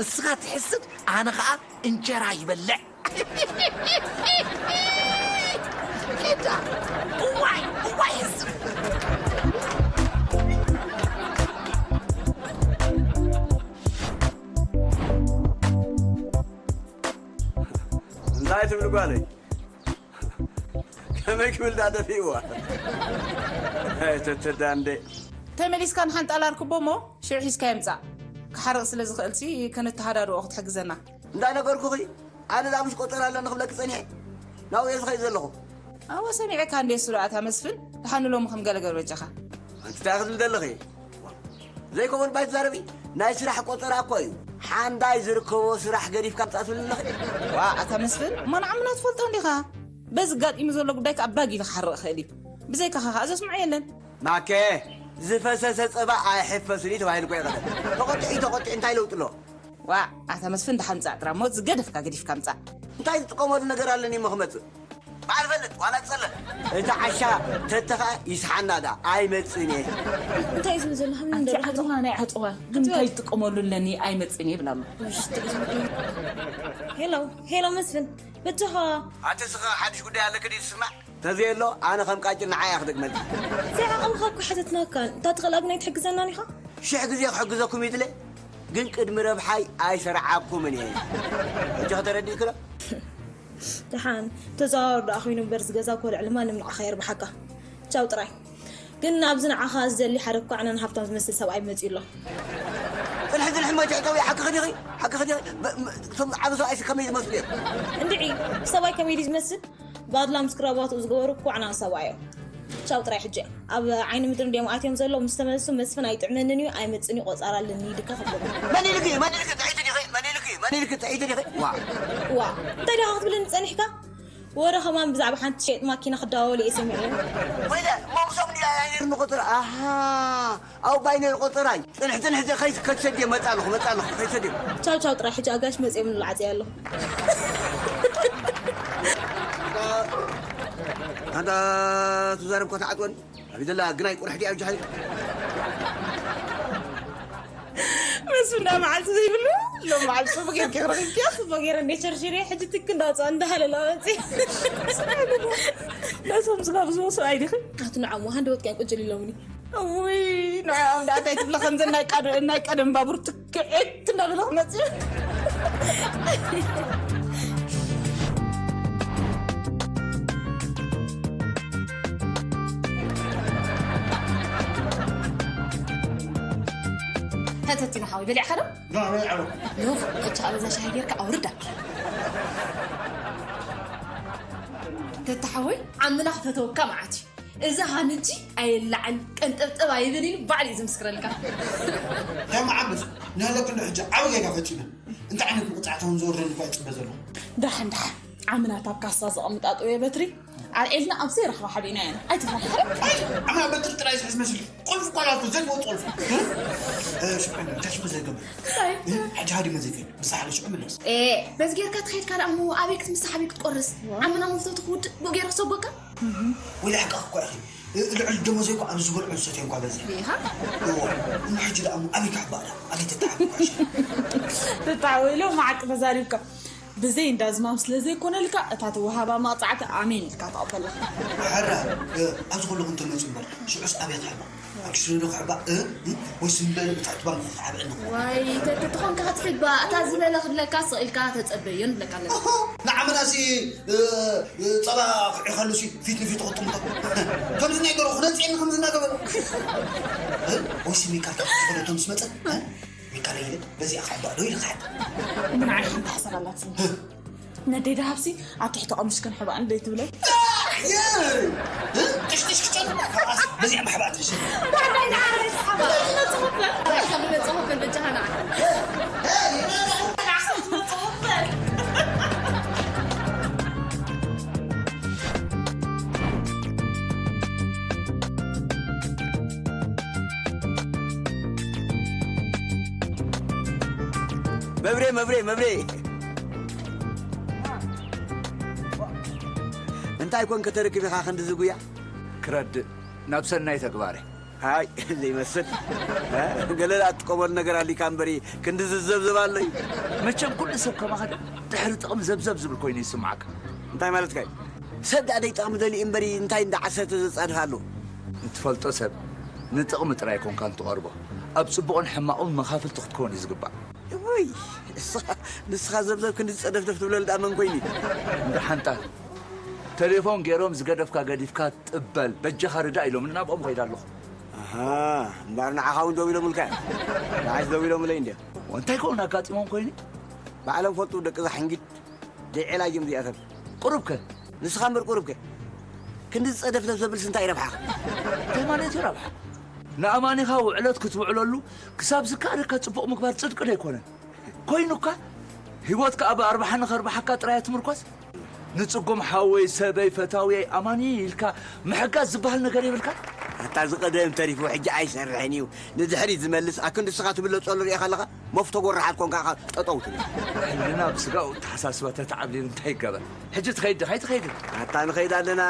እስኻ ትሕስድ ኣነ ኸዓ እንጀራ ይበልዕ። ኪዳ እዋይ እዋይ ህዝብ እንታይ ትብል ጓለይ? ከመይ ክብል ዳ ደፊእዋ? ተተዳ እንዴ። ተመሊስካ ንሓንጣል ኣርክቦ እሞ ሽዑ ሒዝካ የምጻእ። ክሓርቕ ስለ ዝኽእልሲ ከነተሃዳድኦ ክትሕግዘና። እንዳነገርኩኺ ኣነ ዳ ምሽ ቆጠር ኣለኒ ክብለኪ ጸኒሐ ናብኡ እየ ዝኸይድ ዘለኹ። ኣወ ሰሚዐካ እንዴ እሱ ደኣ እታ መስፍን። ደሓን ሎሚ ከም ገለ ገር በጃኻ። ኣንቲ እንታይ ክትብል ዘለኺ? ዘይኮመን ባይ ትዛረቢ ናይ ስራሕ ቆጠራ እኮ እዩ። ሓንዳይ ዝርከቦ ስራሕ ገዲፍካ ምጻእ ትብል ኣለኺ? ዋ ኣታ መስፍን እሞ ንዓምና ትፈልጦ እንዲኻ። በዚ ጋጢሙ ዘሎ ጉዳይ ከኣ ባጊ ኢሉ ክሓርቕ ይኽእል እዩ። ብዘይካኻ ከኣ ዘስምዖ የለን። ማኬ ዝፈሰሰ ጸባ ኣይሕፈስን እዩ ተባሂሉ እኮ ይቐደም። ተቖጢዑ ተቖጢዑ እንታይ ለውጢ ኣለዎ? ዋእ ኣታ መስፍን ደሓን ምጻእ ጥራይ እሞ ዝገደፍካ ገዲፍካ ምጻእ። እንታይ ዝጥቀመሉ ነገር ኣለኒ እሞ ክመጽእ? በዓል ፈልጥ ዋላ ትጸለል። እቲ ዓሻ ተተኻ ይስሓና ዳ ኣይመጽእን እየ። እንታይ እዩ ዝብል ዘሎ ሃምን ኣንቲ እንደርካ ዓጽዋ ናይ ዓጽዋ ግን እንታይ ዝጥቀመሉ ኣለኒ ኣይመጽእን እየ ይብል ኣሎ። ሄሎ ሄሎ መስፍን በጃኻ ኣቲ ስኻ ሓድሽ ጉዳይ ኣለክ ድዩ ትስማዕ? ተዘየሎ ኣነ ከም ቃጭል ንዓይ እያ ክደግመልኪ። ዘይዓቐምኻ እኮ ሓተትናካን እንታ ትኽእላ ግን ኣይትሕግዘናን ኢኻ። ሽሕ ግዜ ክሕግዘኩም ይድለ ግን ቅድሚ ረብሓይ ኣይሰርዓኩምን እየ። ሕጂ ከተረዲእክሎ? ደሓን ተዘዋወር ደኣ ኮይኑ እምበር ዝገዛ እኮ ልዕሊ ማንም ንዓኻ የርብሓካ። ቻው ጥራይ። ግን ኣብዚ ንዓኻ ዝደሊ ሓደ እኳ ዕናን ሃብታም ዝመስል ሰብኣይ መፂኡ ኣሎ። ጽንሒ ጽንሒ ሞይተ ጠዊ ሓቂ ኸዲኺ ሓቂ ኸዲኺ እቶም ዓብ ሰብኣይ ከመይ ዝመስሉ እዮም? እንድዒ ሰብኣይ ከመይ ድዩ ዝመስል? ባድላ ምስ ክራባትኡ ዝገበሩ እኳ ዕናን ሰብኣይ እዮም። ቻው ጥራይ ሕጂ ኣብ ዓይኒ ምድሪ እንዲዮም ኣትዮም ዘለዉ ምስ ተመለሱ መስፍን ኣይጥዕመንን እዩ ኣይመፅን እዩ ቆፃር ኣለኒ ኢልካ ክብሎ። መን ኢልኪ መን ኢልኪ ጥዒቲ ዲኺ መን ኢልኪ መን ኢልኪ ጥዒቲ ዲኺ ዋ ዋ እንታይ ዲኻ ክትብለኒ ፀኒሕካ? ወረ ከማን ብዛዕባ ሓንቲ ሸይጥ ማኪና ክዳወሉ እየ ሰሚዐ። ወይለ እሞ ምሶም ድያ ያየር ንቆፅር ኣሃ ኣብ ባይነር ቆፅራይ ፅንሕ ፅንሕ ከይከትሰድ እየ መፃ ኣለኹ መፃ ኣለኹ ከይሰድ እየ። ቻው ቻው ጥራይ ሕጂ ኣጋሽ መፅኦም ንላዓፀ ኣለኹ። ኣንታ ትዛረብ ኮ ተዓፅወኒ ኣብ ዘላ ግናይ ቁርሕቲ ኣብ ጃሃሊ መስፍን ዳ መዓልቲ ዘይብሉ ሎም መዓልቲ ጽቡቅ ጌርኪ ክረኺብኪያ። ጽቡቅ ገይረ እንደ ሸርሽሬ ሕጂ ትክ እንዳውፅኦ እንዳሃለላ መፅእ። ነቶም ዝጋብዝዎ ሰብኣይ ዲኺ? ኣቲ ንዓሞ ሃንደበት ከን ቁጭል ኢሎምኒ። ውይ ንዕኦም ዳ እንታይ ትብለ ከምዘን ናይ ቀደ- ናይ ቀደም ባቡር ትክዕት እንዳበለ ክመፅእ። ተተቲና ሓወይ በሊዕካ ዶ? ኖፍ ሕጂ ካብ እዛ ሻሂ ጌርካ ኣውርዳ። ተተሓወይ ዓምና ክፈተወካ መዓት እዩ። እዚ ሃንጂ ኣየላዕል ቀንጠብጠብ ኣይብል ኢሉ ባዕሉ እዩ ዝምስክረልካ። ከም ዓምስ ንህለክሉ ሕጂ ዓብ ጌጋ ፈጺመ። እንታይ ዓይነት ምቕጻዕቲ እውን ዝወርደሉ እኳ ይጽበ ዘለኹ። ደሓን ደሓን ዓምናት ኣብ ካሳ ዘቐምጣ ጥውየ በትሪ ኣልዒልና ኣብ ዘይረኽባ ሓቢእና ኢና ኣይትፍራሕ። ዓምና በትሪ ጥራይ ዝሕዝ መስል ቁልፍ እኳ ላቱ ዘይትወጥ ቁልፍ። ሽዑ እንታይ ሽዑ ዘይገብር ሕጂ ሃዲመ ዘይከይድ ብሳሓለ ሽዑ ምለስ። በዚ ጌርካ ትኸይድ ካልኣ እሞ ኣበይ ክትምሳሕ ኣበይ ክትቆርስ ዓምና መፍተቱ ክውድእ ብኡ ገይረ ክሰጎካ። ወይላ ሕቃ እኳ ኢኺ እ-፣ ልዕሊ ደሞዘይ እኮ ኣብ ዝበልዖ ዝሰትዮ እንኳ በዚሕ። ዲኻ? እዎ። እሞ ሕጂ ደኣ እሞ ኣበይ ክሕባእ ደኣ? ኣበይ ተተሓቢእኳ ይሻል? ተተሓወይሎ መዓቅ ተዛሪብካ። ብዘይ እንዳ ዝማም ስለ ዘይኮነልካ፣ እታ ትወሃባ መቕጻዕቲ ኣሜን ኢልካ ተቐበላ። ሕራ፣ እ፣ ኣብዚ ከለኹ እንተመጽኡ እምበር፣ ሽዑስ ኣበይ ክሕባእ? ኣብ ኪስነ ዶ ክሕባእ? እ? እ? ወይስ እምበር እታ እትባን ክትሓብእኒ እኮ? ዋይ፣ ተተ-፣ ተኾንካ ክትሕባእ፣ እታ ዝበለ ክብለካ ስቕ ኢልካ ተጸበዮ ንብለካ ኣለና። ኦሆ፣ ንዓመናሲ፣ እ፣ እ፣ ጸባ ክዕኸሉሲ ፊት ንፊት ክጥምቶ። ከምዚ ናይ ገርኹ ነጽየኒ ከምዚ እናገበረ። እ? ወይስ ሚካል ካብ ዝኾነ እቶም ምስ መጸ? እ? ሚካል ይብል፣ በዚኣ ክሕባእ ዶ ኢልካ ሕባእ? ንዓይ ሓንቲ ሓሳብ ኣላትኒ። እ? ነደይ ደሃብሲ ኣብ ትሕቲ ቀምሽ ክንሕባእ እንደ ትብለይ። ጥሽጥሽ ክጨኑ። በዚኣ ማሕባእ ትሽል። መብሬ መብሬ መብሬ እንታይ ኮንክ ተረኪብኻ ክንድዚ ጉያ? ክረድእ ናብ ሰናይ ተግባረ። ኣይ ዘይመስል። ገለ ኣትጥቀመሉ ነገር ኣሊካ እምበሪ ክንድዚ ዘብዘብ ኣለዩ። መቸም ኩሉ ሰብ ከማኸ ድሕሪ ጥቕሚ ዘብዘብ ዝብል ኮይኑ ይስምዓካ። እንታይ ማለትካ እዩ? ሰብ ደኣ ደይ ጥቕሚ ደልዩ እምበሪ እንታይ እንዳ ዓሰርተ ዘጻድፍ ኣሎ? ንትፈልጦ ሰብ ንጥቕሚ ጥራይ ኮንካ እንትቐርቦ ኣብ ጽቡቕን ሕማቑን መኻፍልቲ ክትከውን እዩ ዝግባእ። እውይ፣ ንስኻ፣ ንስኻ ዘብዘብ ክንዲ ጸደፍደፍ ትብለሉ ደኣ መን ኮይኑ? እንዳ ሓንጣል፣ ተሌፎን ገይሮም ዝገደፍካ ገዲፍካ ጥበል፣ በጃኻ ርዳእ ኢሎምኒ ናብኦም ኸይደ ኣለኹ። ኣሃ፣ እምበኣር ንዓኻ እውን ደዊሎምልካ እዮም። ንዓይስ ደዊሎምለይ እንድዮም። እንታይ ከውን ኣጋጢሞም ኮይኑ? ባዕሎም ፈልጡ ደቂ እዛ ሕንጊድ ደይ ዔላ እዮም እዚኣቶም። ቁሩብከ? ንስኻ እምበር ቁሩብከ? ክንዲ ዝጸደፍደፍ ዘብልስ እንታይ ረብሓኻ? እንታይ ማለት እዩ ረብሓ? ንኣማኒኻ ውዕለት ክትውዕለሉ ክሳብ ዝከኣለካ ጽቡቕ ምግባር ጽድቂ ዶ ኣይኮነን? ኮይኑካ ህይወትካ ኣብ ኣርባሓኒ ከርብሓካ ጥራይ ትምርኮስ? ንጽጉም ሓወይ ሰበይ ፈታውየይ ኣማኒ ኢልካ ምሕጋዝ ዝበሃል ነገር የብልካ? ኣታ ዝቐደም ተሪፉ ሕጂ ኣይሰርሕን እዩ ንድሕሪት ዝመልስ ኣክንዲ ንስኻ ትብለጸሉ ሪኢኻ ኣለኻ? መፍቶ ጎራሓት ኮንካ ኢኻ ጠጠው ትብል። ሕልና ብስጋኡ ተሓሳስባ ተተዓብሊሉ እንታይ ይገበር? ሕጂ ትኸይድ ዲኻ ኣይትኸይድን? ኣታ ንኸይድ ኣለና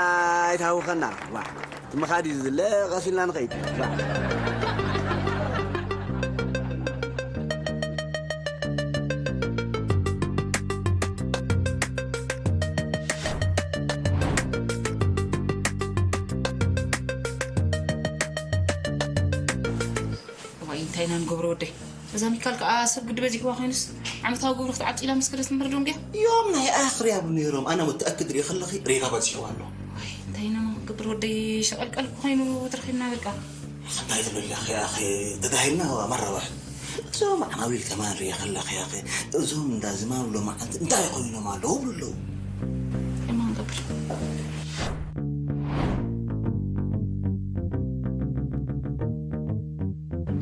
ኣይትሃውኸና። ዋ፣ እቲ ምኻድ እዩ ዝድለ፣ ቀስ ኢልና ንኸይድ። ዋ። እዋይ እንታይ ኢና ንገብሮ ወደይ። እዛ ሚካል ከዓ ሰብ ግዲ በዚሕዋ ኮይኑስ ዓመታዊ ግብሪ ክትዓጡ ኢላ ምስ ከደት እምበር ዶ እንድያ። እዮም ናይ ኣኽርያ ነይሮም ኣነ መተኣክድ ሪኢ ከለኺ ሪጋ በዚሕዋ ኣሎ። ዋይ እንታይ ኢና ንገብር ወደይ ሸቐልቀል እኮ ኮይኑ ተረኺብና በቃ። እንታይ ትብሊ ኣለኺ ኣኺ ተጋሂልና መራባሕ። እዞም ዓማዊል ከማን ሪኢ ከለኺ ኣኺ እዞም እንዳ ዝማም ሎማዓንቲ እንታይ ኮይኖም ኣለዉ ብሉ ኣለዉ። እንታይ ኢና ንገብር።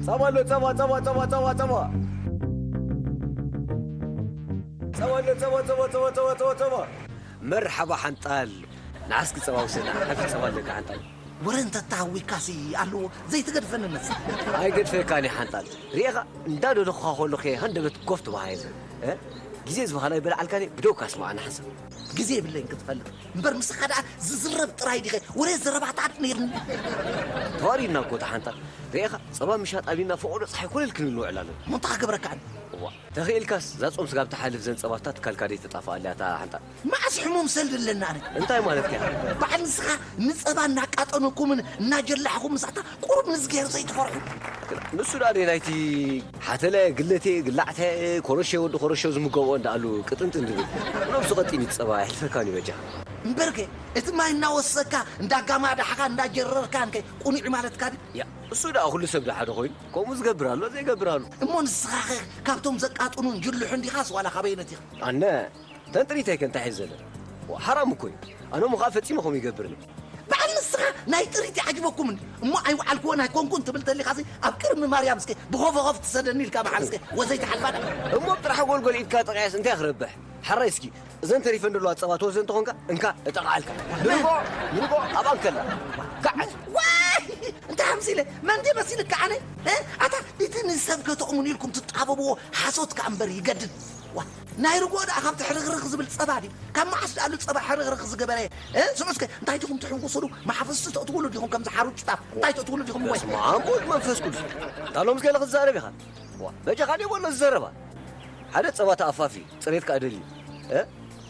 ጸባ ኣሎ ጸባ ጸባ ጸባ ጸባ ጸባ ጸባ ኣሎ ጸባ ጸባ ጸባ ጸባ ጸባ ጸባ መርሓባ ሓንጣል ንዓስኪ ጸባ ውሰዳ ሓንቲ ጸባ ኣለካ ሓንጣል ወረ እንተተሃዊካሲ ኣለዎ ዘይትገድፈኒ ነፍሳ ኣይገድፈካን እየ ሓንጣል ርኤኻ እንዳደደኹኻ ከለኹ እየ ሃንደበት ጎፍ ትበሃየዘ ግዜ ዝበሃላ ይበልዓልካን እየ ብደውካ ስማዓኒ ሓንሳብ ግዜ የብለይን ክትፈልጥ እምበር ምሳኻ ደኣ ዝዝረብ ጥራይ ዲኸ ወረ ዘረባታት ነይርኒ ተዋሪድና እኮ ተሓንታ ርኤኻ ጸባ ምሻጥ ኣቢልና ፈቖዶ ጸሓይ ኮለል ክንብል ንውዕል ኣለና እሞ እንታይ ክገብረካ ኣነ እዋ ተኽኢልካስ እዛ ጾም ስጋብ ትሓልፍ ዘን ጸባታት ካልካ ደይ ተጣፍኣለያ እታ ሓንታ መዓስ ሕሙም ሰልዲ ኣለና ኣነ እንታይ ማለትካ በዓል ንስኻ ንጸባ እናቃጠነኩምን እናጀላሕኩም ምሳታ ቁሩብ ንዝገይሩ ዘይትፈርሑ ንሱ ደኣ ደይ ናይቲ ሓተለ ግለቴ ግላዕተ ኮረሸ ወዲ ኮረሾ ዝምገብኦ እንዳኣሉ ቅጥንጥን ድብል ነብሱ ቀጢን ይጸባ ኣይሕልፈካን እዩ በጃ እምበርከ እቲ ማይ እናወሰካ እንዳጋማዳሕካ እንዳጀረርካ እንከ ቁኑዕ ማለትካ ድዩ ያ እሱ ደኣ ኩሉ ሰብ ደሓደ ኮይኑ ከምኡ ዝገብር ኣሎ ዘይገብር ኣሎ እሞ ንስኻኸ ካብቶም ዘቃጥኑን ጅልሑን ዲኻስ ዋላ ካበየነት ኢኻ ኣነ ተንጥሪተይ ከ እንታይ ሒዘ ዘሎ ሓራም እኮ እዩ ኣነ ሞ ከዓ ፈጺመ ከምኡ ይገብርን በዓል ንስኻ ናይ ጥሪት ይዓጅበኩምን እሞ ኣይወዓልክዎን ኣይኮንኩን ትብል ተሊኻሲ ኣብ ቅድሚ ማርያም እስከ ብኾፈኾፍ ትሰደኒ ኢልካ በዓል እስከ ወዘይ ተሓልፋ ደኣ እሞ ጥራሕ ጎልጎል ኢድካ ጠቕያስ እንታይ ክረብሕ ሓራይ እስኪ እዘን ተሪፈን ዘለዋ ጸባ ትወስደ እንተኾንካ እንካ እጠቕዓልካ ንርጎ ንርጎ ኣብ ኣንከላ ከዓት ዋይ እንታይ ሓምሲለ መን ድየ መሲልካ ኣነ ኣታ እቲ ንሰብ ከተእሙን ኢልኩም ትጣበብዎ ሓሶት ከኣ እምበር ይገድድ ናይ ርጎ ደኣ ካብቲ ሕርኽርኽ ዝብል ጸባ ድዩ? ካብ መዓስ ደኣሉ ጸባ ሕርኽርኽ ዝገበረ? እ? ስምዑ እስከ፣ እንታይ ዲኹም ትሕውስሉ? መሓፈስቲ ተእትውሉ ዲኹም ከምዚ ሓሩጭ ጣፍ? እንታይ ተእትውሉ ዲኹም ወይ? በስመ ኣብ ወወልድ መንፈስ ቅዱስ። ታሎም እስከ ኢለ ክትዛረብ ኢኻ። ዋ፣ በጃኻ ድዩ በሎ ዝዘረባ? ሓደ ጸባ ተኣፋፊ፣ ጽሬት ከኣ ደልዩ። እ?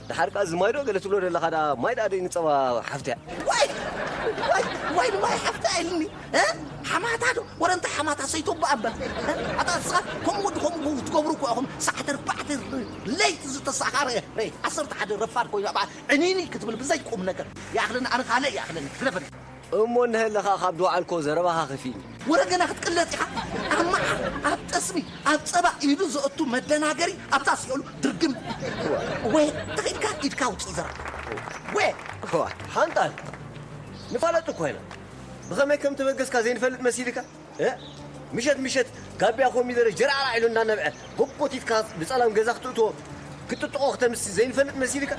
ደሓር ከኣ እዚ ማይ ዶ ገለ ትብሎ ዘለኻ ደኣ፣ ማይ ደኣ ደይ ንጸባ ሓፍትያ። ዋይ! ዋይ! ዋይ ንማይ ሓፍትያ ኢልኒ። እ? ሓማታ ዶ? ወረ እንተ ሓማታ ሰይቶባ እምበር። እ? ኣታ ንስኻ ከምኡ ወዲ ከምኡ ትገብሩ እኮ ኢኹም። ሰዓት ኣርባዕተ ለይቲ ዝተሳኻረ። ሬ፣ ዓሰርተ ሓደ ረፋድ ኮይኑ ኣብኣ ዕኒኒ ክትብል ብዘይ ቁም ነገር። ይኣኽለኒ፣ ኣነ ካልእ ይኣኽለኒ። ግደፈኒ። እሞ እንሀለኻ ካብ ድወዓልኮ ዘረባኻ ከፊእኒ። ወረ ገና ክትቅለጥ ኢኻ። ኣብ መዓር፣ ኣብ ጠስሚ፣ ኣብ ጸባ ኢዱ ዘእቱ መደናገሪ ኣብታ ሲኦሉ ድርግም። ወ-፣ ተኺድካ ኢድካ ውጽእ ዘረባ። ወ-፣ እዋ፣ ሓንጣል። ንፋለጥ እኮ ኢና። ብኸመይ ከም ተበገስካ ዘይንፈልጥ መሲልካ? እ? ምሸት ምሸት ጋብያ ኮሚደረ ጀርዓራ ኢሉ እናነብዐ፣ ጎቦቲትካ ብጸላም ገዛ ክትእትዎ፣ ክትጥጥቆ ክተምሲ ዘይንፈልጥ መሲልካ?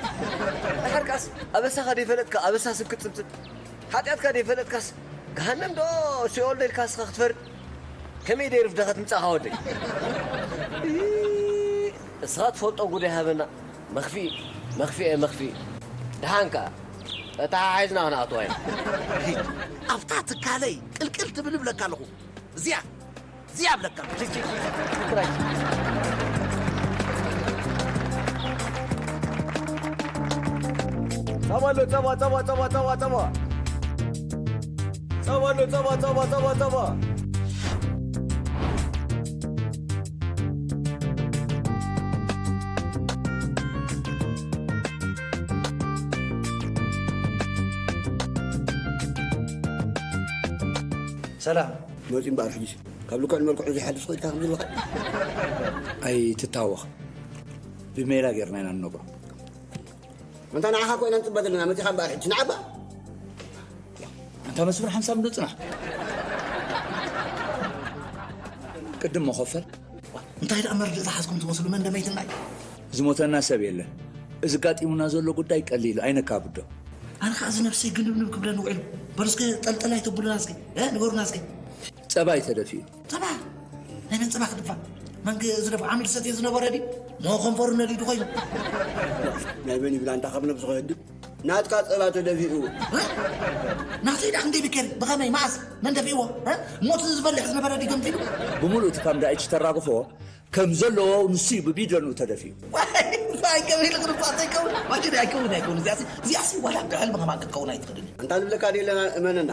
ደሓር ከኣስ፣ ኣበሳኻ ደይፈለጥካ፣ ኣበሳ ስብ ክትጽብጽብ። ሓጢኣትካ ደይፈለጥካስ፣ ገሃነም ዶ ሲኦል ዶ ኢልካ እስኻ ክትፈርድ? ከመይ ደይ ርፍደኸት ምጻኻ ወደይ? እስኻ ትፈልጦ ጉዳይ ሃበና። መኽፊ፣ መኽፊ፣ መኽፊ። ደሓን ከኣ፣ ተተሓሒዝና ክንኣትዋ ኢና። ኣብታ ትካለይ ቅልቅል ትብል እብለካ ኣለኹ። እዚኣ፣ እዚኣ እብለካ ኣለኹ። ጸባ ኣሎ፣ ጸባ፣ ጸባ፣ ጸባ፣ ጸባ፣ ጸባ። ጸባ ኣሎ፣ ጸባ፣ ጸባ፣ ጸባ፣ ጸባ። ሰላም። መጺ እምበኣር ሕጂስ ካብ ልክዕ ንመልክዑ ዘይሓድስ ኮይንካ ከም ዘለኻ። ኣይትታወኽ። ብሜላ ጌርና ኢና ንነግሮ። እንታ ንዓኻ ኮይና ንጽበ ዘለና መጺኻ እምበኣር ሕጂ ንዓባ። እንታ መስፍን ሓንሳብ እንዶ ጽናሕ። ቅድም መኸፈል። እንታይ ደኣ መርድእ ዝሓዝኩም ትመስሉ መን ደመይትና እዩ? ዝሞተና ሰብ የለን። እዚ ጋጢሙና ዘሎ ጉዳይ ቀሊል ኣይነካብዶ። ኣነ ከኣ እዚ ነብሰይ ግንብንብ ክብለኒ ውዒሉ። በሉ እስከ ጠልጠል ኣይተብሉና እስከ። እ፣ ንገሩና እስከ። ጸባ እዩ ተደፊኡ። ጸባ? ናይ መን ጸባ ክድፋ? መን ግ-፣ ዝደፍኦ ዓሚል ሰትዩ ዝነበረ ድዩ? ሞ ከንፈሩ ነዲዱ ኮይኑ። ናይ መን ይብላ እንታ ካብ ነብሱ ከየድብ? ናትካ ጸባ ተደፊኡ። እ? ናተይ ዳ ክንደይ ብኬሪ? ብኸመይ? መዓስ? መን ደፊእዎ? እ? ሞት ዝበልሕ ዝነበረ ድዩ ገንፊሉ? ብምሉእ እቲ ካም ዳኢች ተራግፎ ከም ዘለዎ ንሱ እዩ ብቢደኑ ተደፊኡ። ዋይ፣ ዋይ፣ ከመይ ኢሉ ክርፋዕ ዘይከውን? ዋይ፣ ግዳ ኣይከውን፣ ኣይከውን። እዚኣሲ፣ እዚኣሲ ዋላ ብሕልሚ ከማን ክትከውን ኣይትኽእልን። ኣንታ ንብለካ ደለና እመነና።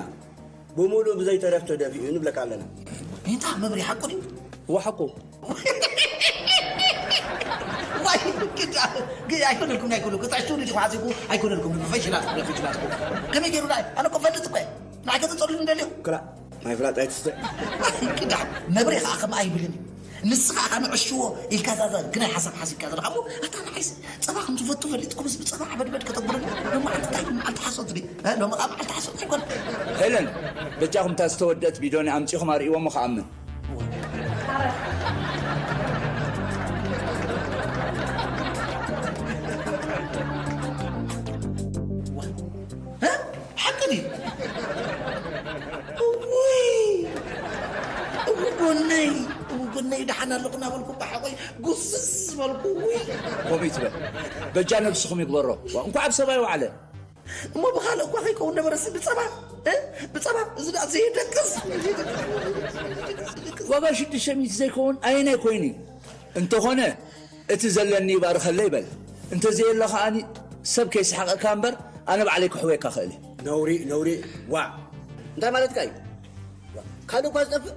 ብምሉእ ብዘይተረፍ ተደፊኡ ንብለካ ኣለና። እንታ መብሪ ሓቁ ድዩ? እወ ሓቁ። ዋይ፣ ግዳ፣ ግ-፣ ኣይኮነልኩም፣ ኣይኮነልኩም። ክጥዕሹ ልጅ ሓሲብኩ ኣይኮነልኩም። ፕሮፌሽናል፣ ፕሮፌሽናል። ከመይ ገይሩ ዳይ? ኣነ እኮ ፈልጥ እኮ እየ። ንዓይ ከተጸሉኒ እንደልዮ? ክላ፣ ማይ ፍላጥ ኣይትስተ። ግዳ፣ መብሪ ኸዓ ከምኣ ኣይብልን እዩ። ንስኻ ኸዓ ንዕሽዎ ኢልካ ዛዛ ግናይ ሓሳብ ሓሲብካ ዘለኻ እሞ፣ ኣታ ንዓይስ ጸባ ከም ዝፈቱ ፈሊጥኩምስ ብጸባ ዓበድበድ ከተብሉኒ? ሎማዓንቲ እንታይ መዓልቲ ሓሶት ድዩ? እ፣ ሎሚ ኸዓ መዓልቲ ሓሶት ኣይኮነን። ሄለን፣ በጃኹም እታ ዝተወደአት ቪድዮኒ ኣምጺኹም ኣርእይዎሞ ክኣምን። እ? ሓቂ ድዩ? እውይ! እው ጎነይ! እው ጎነይ! ደሓን ኣለኹ እናበልኩ ብሓቆይ ጉስስ ዝበልኩ። እውይ! ከምኡ ይትበል። በጃ ነብስኹም ይግበሮ። ዋ፣ እንኳዕ ኣብ ሰማይ ወዓለ። እሞ ብኻልእ እኳ ከይከውን ነበረሲ ብጸባ፣ እ? ብጸባ፣ እዚ ደኣ ዘየደቅስ፣ ዘየደቅስ፣ ዘየደቅስ። ዋጋ ሽዱሽተ ሚእቲ ዘይከውን ኣየናይ ኮይኑ እዩ? እንተኾነ፣ እቲ ዘለኒ ይባርኸለይ በል። እንተዘየሎ ከኣኒ ሰብ ከይስሕቐካ እምበር፣ ኣነ ባዕለይ ክሕውየካ እኽእል እየ። ነውሪ፣ ነውሪ፣ ዋዕ። እንታይ ማለትካ እዩ? ካልእ እኳ ዝጠፍእ፣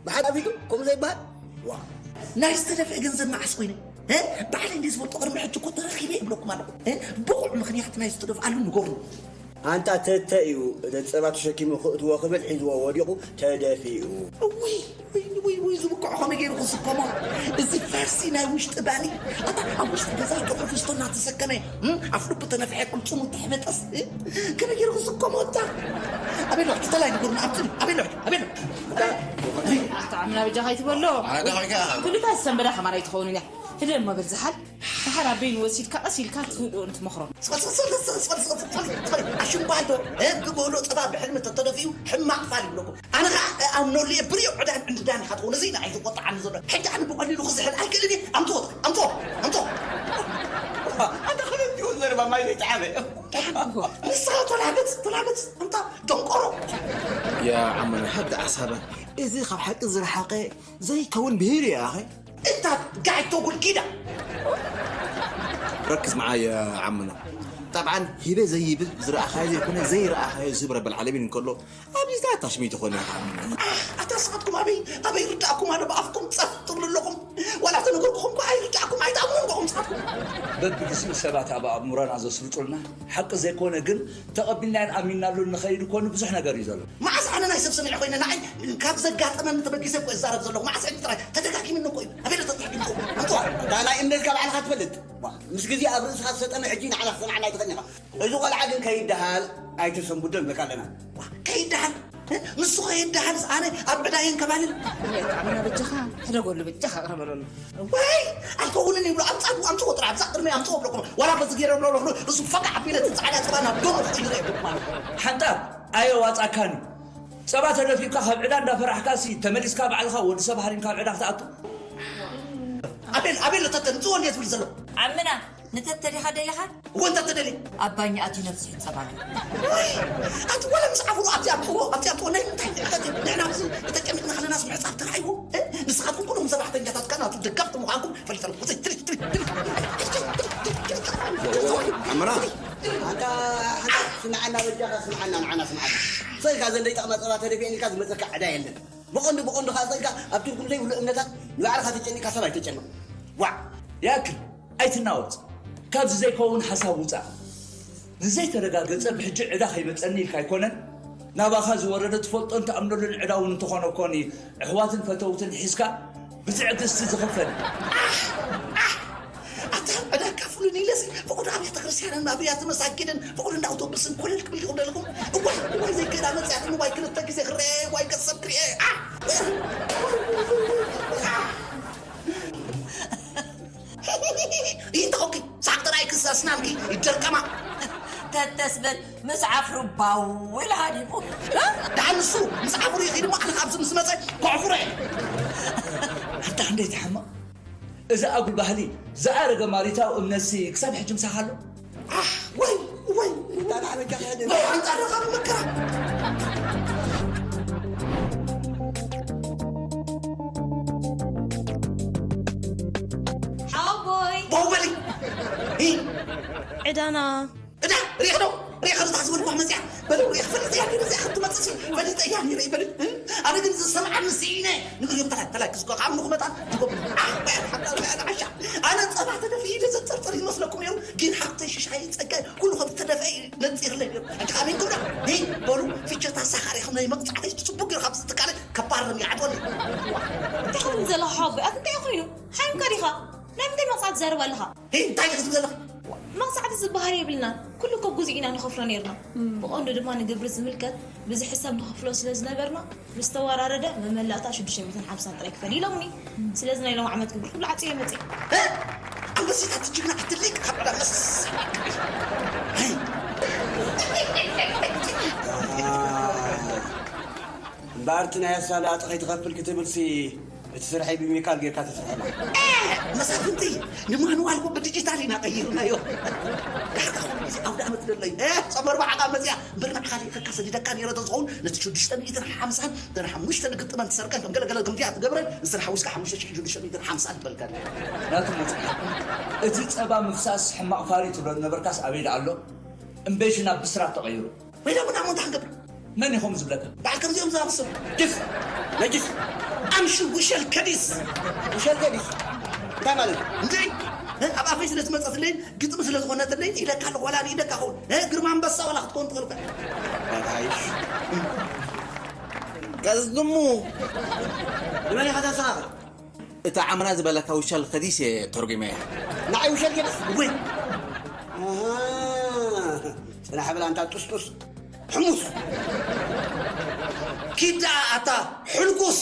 ብሓደ ኣፊቱ፣ ከምኡ ዘይበሃል? ዋዕ። ናይ ዝተደፍአ ገንዘብ መዓስ ኮይነ? እ? ባዕለይ እንደ ዝፈልጦ ቅድሚ ሕጂ እኮ ተረኺበ እብለኩም ኣለኹ። እ? ብቑዕ ምኽንያት ናይ ዝተደፍኣሉ ንገሩኒ። ኣንታ ተተ እዩ፣ እቲ ጸባ ተሸኪሙ ክእትዎ ክብል ሒዝዎ ወዲቑ ተደፊኡ። እውይ፣ ውይ፣ ውይ፣ ውይ፣ ዝብቅዖ ከመይ ገይሩ ክስከሞ? እዚ ፋርሲ ናይ ውሽጢ ባኒ። ኣታ ኣብ ውሽጢ ገዛ ጥርሑ ፊስቶ እናተሰከመ፣ እም፣ ኣፍ ልቡ ተነፍሐ ቅልጽሙ ተሕበጠስ፣ እ? ከመይ ገይሩ ክስከሞ ኣታ? ኣበይ ኣሎ? ሕጂ ተላይ ንገሩኒ፣ ኣብቲ፣ ኣበይ ኣሎ? ኣበይ ኣሎ? ኣታ ዓምና በጃኻ ኣይትበሎ። ኣነ ደኸልካ። ኩልታ ዝሰንበዳ ከማን ኣይትኸውንን እያ። ህደእ እሞ በል ዝሓል። ኣበይን ወሲድካ ቀስ ኢልካ ትህድኦ እንትመኽሮም። ኣሽምባዶ ግበሎ። ፀባ ብሕልሚ ተተደፊኡ ሕማቕ ፋል ይብለኩም። ኣነ ከዓ ኣምነሉ እየ። ብሪዮ ዕዳን ዕንዳን ኢኻ ትኸውን። እዚ ንዓይ ዝቆጣዓኒ ዘሎ ሕጂ ኣነ ብቐሊሉ ክዝሕል ኣይክእልን እየ። ኣምፅኦ ኣምፅኦ ኣምፅኦ። ኣንተ ክልቲኡ ዘረባ ማይ ዘይጠዓመ። ንስኻ ተላገፅ ተላገፅ። ኣንታ ደንቆሮ። يا عمنا حد أعصابك. إذا خب حق زرحقة زي كون بهيري يا أخي. انت قاعد تقول كده. ركز معايا يا عمنا. طبعا هبه زي ب- زرع خايزي يكون زي رأى خايزي زبرة بالعالمين كله. أبي ذات تشميت أخونا يا عمنا. ኣታ ንስኻትኩም ኣበይ ኣበይ ይርዳእኩም? ኣነ ብኣፍኩም ፀፍ ትብሉ ኣለኹም። ዋላ ተነገርኩኹም እኮ ኣይርዳእኩም ኣይትኣምኑን ዲኹም ንስኻትኩም? በብግዚኡ ሰባት ኣብ ኣእምሮና ዘስርጡልና ሓቂ ዘይኮነ ግን ተቐቢልናዮን ኣሚንናሉን ንኸይድ እኮ ብዙሕ ነገር እዩ ዘሎ። መዓስ ኣነ ናይ ሰብ ሰሚዐ ኮይነ ንዓይ ካብ ዘጋጠመኒ ተበጊሰ እኮ እዛረብ ዘለኹ። መዓስ ሕጂ ጥራይ ተደጋጊምኒ እኮ እዩ። ኣበይ ዶ ተደጋጊምኩም? ኣምፅዋ። እታ ናይ እምነትካ ባዕልኻ ትፈልጥ። ዋ፣ ምስ ግዜ ኣብ ርእስኻ ዝሰጠመ ሕጂ ንዓና ክሰምዓና ኣይትኽእልን ኢኻ። እዚ ቆልዓ ግን ከይደሃል ኣይተሰንብዶ ንብለካ ኣለና። ከይደሃል ንሱ ከይደሃልስ ኣነ ኣብ ዕዳ እየ እንከባልል። ብጣዕሚ በጃኻ ሕደጎሉ በጃኻ ቅረበለሉ። ወይ ኣይከውንን ይብሎ። ኣምፃ ኣምፅዎ ጥራ ኣብዛ ቅድሚ ኣምፅዎ ብለኩም ዋላ በዚ ገይረ ብሎ ብሎ እሱ ፈቃ ኣቢለ እቲ ፃዕዳ ፀባ ናብ ደሙ ክቕይሮ ይብሎ ማለት ሓንጣብ ኣየዋፃካን እዩ። ፀባ ተደፊካ ካብ ዕዳ እንዳፈራሕካ ሲ ተመሊስካ ባዕልኻ ወዲ ሰብ ሃሪምካ ኣብ ዕዳ ክትኣቱ። ኣቤል ኣቤል ተተ ንፅዎ እንዴት ትብል ዘሎ ዓምና ንተተሊኻ ደሊኻ እወ እንተ ትደሊ ኣብ ባኛ ኣትዩ ነብሲ ይሕጸባሉ። ኣቲ ወለ ምስ ዓፍሩ ኣብቲ ኣብጥዎ ኣብቲ ኣብጥዎ ናይ ምንታይ ንዕቀት እዩ ንሕና ኣብዚ ተጨሚጥና ከለናስ ምሕጻብ ተራእይዎ ንስኻትኩም ኩልኹም ሰራሕተኛታት ካናቱ ደገፍቲ ምዃንኩም ፈሊጠልኩም ትሪ ትሪ ትሪ ትሪ عمران ኣንታ ሓንታ ስምዓና በጃኻ ስምዓና ንዓና ስምዓና ሰይካ ዘንደይ ጠቕመ ጸባ ተደፊአን ኢልካ ዝመጸካ ዕዳ የለን ብቐንዱ ብቐንዱ ከዓ ሰይካ ኣብ ትርጉም ዘይብሉ እምነታት ንባዕልኻ ተጨኒቕካ ሰብ ኣይተጨንቕ ዋዕ ያክል ኣይትናወጽ። ካብዚ ዘይከውን ሓሳብ ውጻእ። ንዘይተረጋገጸ ብሕጂ ዕዳ ከይመጸኒ ኢልካ ኣይኮነን። ናባኻ ዝወረደ ትፈልጦን ትኣምነሉን ዕዳ እውን እንተኾነ ኮኒ ኣሕዋትን ፈተውትን ሒዝካ ብትዕግስቲ ዝኽፈል። ኣታ ዕዳ ካፍሉኒ ኢለሲ ፈቑድ ኣብያተ ክርስቲያንን ኣብያተ መሳጊድን ፈቑድ እንዳ ኣውቶቡስን ኮለል ክብል ይቕደልኩም እዋይ እዋይ ዘይገዳ መፅያት ንዋይ ክልተ ግዜ ክረአ እዋይ ገሰብ ክርኤ ይተኸኪ ሳቅ ጥራይ ክሰስናምኪ ይደርቀማ ተተስበል ምስ ዓፍሩ ባው ኢሉ ሃዲሙ ደሓን ንሱ ምስ ዓፍሩ ይኺድ እሞ ኣነ ካብዚ ምስ መፀ ከዕፍሮ እየ ኣታ ክንደይ ትሕመቕ እዚ ኣጉል ባህሊ ዝኣረገ ማሪታዊ እምነትሲ ክሳብ ሕጂ ምሳኻ ኣሎ ወይ ወይ ሓወቦይ ቦበሊ ዕዳና እዳ ሪኽ ዶ ሪኽ ዶ ታዝበልኳ መፅያ በል ሪኽ ፈሊጠያ ነይረ እዚኣ ከም ትመፅእ ፈሊጠያ ነይረ ይበል ኣነ ግን ዝሰምዓኒ ስኢነ ንግሪኦም ተላይ ተላይ ክስኮ ካብ ንኹመጣ ትጎብ ዓሻ ኣነ ፀባ ተደፊ ኢለ ዘፀርፀር ይመስለኩም ነይሩ ግን ሓቅተይ ሽሻይ ፀጋይ ኩሉ ከም ዝተደፍአ ነፂርለይ ነይሩ ሕጂ ካበይ ክብዳ ሂ በሉ ፍቸታ ሳኻሪ ከም ናይ መቕፃዕተይ ፅቡቅ ገይሩ ካብ ዝትካለ ከባረም ይዓድወለይ እንታይ ዘለኻ ሓወቦይ ኣቲ እንታይ ኮይኑ ሓይምካ ዲኻ ናይ ምንታይ መቕፃዕቲ ትዛረብ ኣለኻ እንታይ ኢኺ ትብል ዘለኺ መቕፃዕቲ ዝበሃል የብልናን ኩሉ እኮ ጉዙእ ኢና ንኸፍሎ ነይርና ብቐንዱ ድማ ንግብሪ ዝምልከት ብዝሒ ሰብ ንኸፍሎ ስለ ዝነበርና ምስ ተወራረደ መመላእታ ሽዱሽተ ሚእትን ሓምሳን ጥራይ ክፈል ኢሎምኒ ስለዚ ናይ ሎም ዓመት ግብሪ ኩሉ ዓፅየ መፅየ ኣንበሲታት ጅግና ክትልቅ ካብ ዕዳ መስ እምበኣር እቲ ናይ ኣሳላጢ ከይትኸፍል ክትብልሲ እቲ ስርሐይ ብሜካል ጌርካ ተስርሐና መሳፍንቲ ንማንዋል እኮ ብዲጂታል ኢና ቀይርናዮ ዳሕካ ኩሉ ግዜ ኣውደ ኣመት ደለዩ እ ጾም ኣርባዓ ካብ መፅያ እምበር ንዓኻ ሊእኸካ ሰዲደካ ነይረ ተዝኸውን ነቲ ሽዱሽተ ሚእትን ሓምሳን ገና ሓሙሽተ ንግጥመን ትሰርቀን ከም ገለገለ ከምዚኣ ትገብረን ንስን ሓዊስካ ሓሙሽተ ሽሕ ሽዱሽተ ሚእትን ሓምሳን ትበልካ ናቱ መፅሓፍ እቲ ፀባ ምፍሳስ ሕማቕ ፋሪ ትብሎ ዝነበርካስ ኣበይ ደኣ ኣሎ እምበይሽ ናብ ብስራት ተቐይሩ ወይላ ቡና ሞንታ ክንገብር መን ኢኹም ዝብለካ በዓል ከምዚኦም ዝኣመሰሉ ጅስ ነጅስ ኣምሹ ውሸል ከዲስ ውሸል ከዲስ እንታይ ማለት እዩ እንዴ ኣብ ኣፈይ ስለ ዝመፀትለይን ግጥሚ ስለ ዝኾነትለይን ኢደካ ኣለኹ ዋላ ንኢደካ ኸውን ግርማ ኣንበሳ ዋላ ክትከውን ትኽእል ቀዝሙ ንመን ኢኻ ተሰኻኽር እታ ዓምና ዝበለካ ውሻል ከዲስ እየ ተርጉመያ ንዓይ ውሻል ከዲስ ወይ ጽናሕ በላ እንታ ጡስጡስ ሕሙስ ኪዳ ኣታ ሕልጉስ